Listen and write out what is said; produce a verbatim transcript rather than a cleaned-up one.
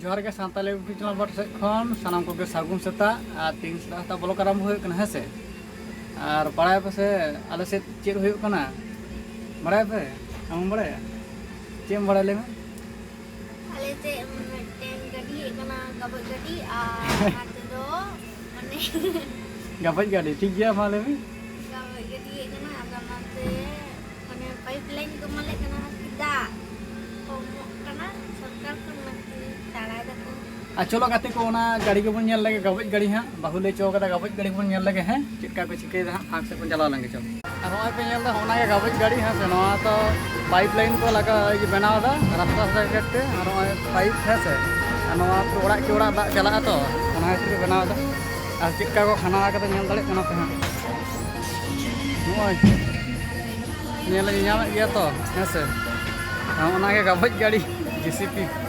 ᱡᱚᱦᱟᱨ ᱜᱮ ᱥᱟᱱᱛᱟᱲᱤ ᱵᱤᱪᱷᱱᱟ ᱵᱟᱴ ᱥᱮᱫ ᱠᱷᱚᱱ ᱥᱟᱱᱟᱢ ᱠᱚᱜᱮ ᱥᱟᱹᱜᱩᱱ ᱥᱮᱛᱟᱜ᱾ ᱟᱨ ᱛᱮᱦᱮᱧ ᱥᱮᱛᱟᱜ ᱥᱮᱛᱟᱜ ᱵᱞᱚᱜ ᱟᱨᱟᱢᱵᱷᱚ ᱦᱩᱭᱩᱜ ᱠᱟᱱᱟ, ᱦᱮᱸ ᱥᱮ᱾ ᱟᱨ ᱵᱟᱲᱟᱭᱟᱯᱮ ᱥᱮ ᱟᱞᱮ ᱥᱮᱫ ᱪᱮᱫ ᱦᱩᱭᱩᱜ ᱠᱟᱱᱟ? ᱵᱟᱲᱟᱭᱟᱯᱮ? ᱟᱢᱮᱢ ᱵᱟᱲᱟᱭᱟ? ᱪᱮᱫ ᱮᱢ ᱵᱟᱲᱟᱭᱟ, ᱞᱟᱹᱭ ᱢᱮ᱾ ᱟᱞᱮ ᱥᱮᱫ ᱢᱤᱫᱴᱮᱱ ᱜᱟᱹᱰᱤ ᱦᱮᱡ ᱟᱠᱟᱱᱟ, ᱜᱟᱵᱟᱹᱡ ᱜᱟᱹᱰᱤ, ᱟᱨ ᱚᱱᱟ ᱛᱮᱫᱚ ᱢᱟᱱᱮ ᱜᱟᱵᱟᱹᱡ ᱜᱟᱹᱰᱤ, ᱴᱷᱤᱠ ᱜᱮᱭᱟ, ᱢᱟ ᱞᱟᱹᱭ ᱢᱮ᱾ ᱜᱟᱵᱟᱹᱡ ᱜᱟᱹᱰᱤ ᱦᱮᱡ ᱟᱠᱟᱱᱟ, ᱟᱫᱚ ᱚᱱᱟᱛᱮ ᱢᱟᱱᱮ ᱯᱟᱭᱤᱯ ᱞᱟᱭᱤᱱ ᱠᱚ ᱮᱢᱟᱞᱮ ᱠᱟᱱᱟ, ᱫᱟᱜ ᱠᱚ ᱮᱢᱚᱜ ᱠᱟᱱᱟ ᱥᱚᱨᱠᱟᱨ ᱠᱷᱚᱱ, ᱚᱱᱟᱛᱮ ᱛᱟᱲᱟᱭ ᱫᱟᱠᱚ᱾ ᱟᱨ ᱪᱚᱞᱚ ᱜᱟᱛᱮ ᱠᱚ, ᱚᱱᱟ ᱜᱟᱹᱰᱤ ᱜᱮᱵᱚᱱ ᱧᱮᱞ ᱞᱮᱜᱮ, ᱜᱟᱵᱟᱹᱡ ᱜᱟᱹᱰᱤ ᱦᱟᱸᱜ ᱵᱟᱹᱦᱩ ᱞᱮ ᱪᱚ ᱠᱟᱫᱟ, ᱜᱟᱵᱟᱹᱡ ᱜᱟᱹᱰᱤ ᱵᱚᱱ ᱧᱮᱞ ᱞᱮᱜᱮ, ᱦᱮᱸ, ᱪᱮᱫ ᱞᱮᱠᱟ ᱠᱚ ᱪᱤᱠᱟᱹᱭᱮᱫᱟ ᱦᱟᱸᱜ, ᱯᱷᱟᱸᱠ ᱥᱮᱫ ᱵᱚᱱ ᱪᱟᱞᱟᱣ ᱞᱮᱱ ᱜᱮ, ᱪᱚᱞᱚ᱾ ᱟᱨ ᱱᱚᱜᱼᱚᱭ ᱯᱮ ᱧᱮᱞ ᱮᱫᱟ, ᱦᱚᱸᱜᱼᱚ ᱱᱟ ᱜᱮ ᱜᱟᱵᱟᱹᱡ ᱜᱟᱹᱰᱤ, ᱦᱮᱸ ᱥᱮ, ᱱᱚᱣᱟ ᱛᱚ ᱯᱟᱭᱤᱯ ᱞᱟᱭᱤᱱ ᱠᱚ ᱞᱟᱜᱟ, ᱤᱭᱟᱹ, ᱵᱮᱱᱟᱣ ᱮᱫᱟ ᱨᱟᱥᱛᱟ ᱥᱟᱭᱤᱰ ᱛᱮ, ᱟᱨ ᱱᱚᱜᱼᱚᱭ ᱯᱟᱭᱤᱯ, ᱦᱮᱸ ᱥᱮ, ᱟᱨ ᱱᱚᱣᱟ ᱛᱚ ᱚᱲᱟᱜ ᱠᱮ ᱚᱲᱟᱜ ᱫᱟᱜ ᱪᱟᱞᱟᱜᱼᱟ ᱛᱚ, ᱚᱱᱟ ᱠᱷᱟᱹᱛᱤᱨ ᱵᱮᱱᱟᱣ ᱮᱫᱟ᱾ ᱟᱨ ᱪᱮᱫ ᱞᱮᱠᱟ ᱠᱚ ᱠᱷᱟᱱᱟ ᱟᱠᱟᱫᱟ ᱧᱮᱞ ᱫᱟᱲᱮᱭᱟᱜ ᱠᱟᱱᱟ ᱯᱮ ᱦᱟᱸᱜ, ᱱᱚᱜᱼᱚᱭ ᱧᱮᱞ ᱧᱟᱢᱮᱫ ᱜᱮᱭᱟ ᱛᱚ, ᱦᱮᱸ ᱥᱮ, ᱟᱨ ᱚᱱᱟ ᱜᱮ ᱜᱟᱵᱟᱹᱡ ᱜᱟᱹᱰᱤ, ᱡᱮ ᱥᱤ ᱯᱤ᱾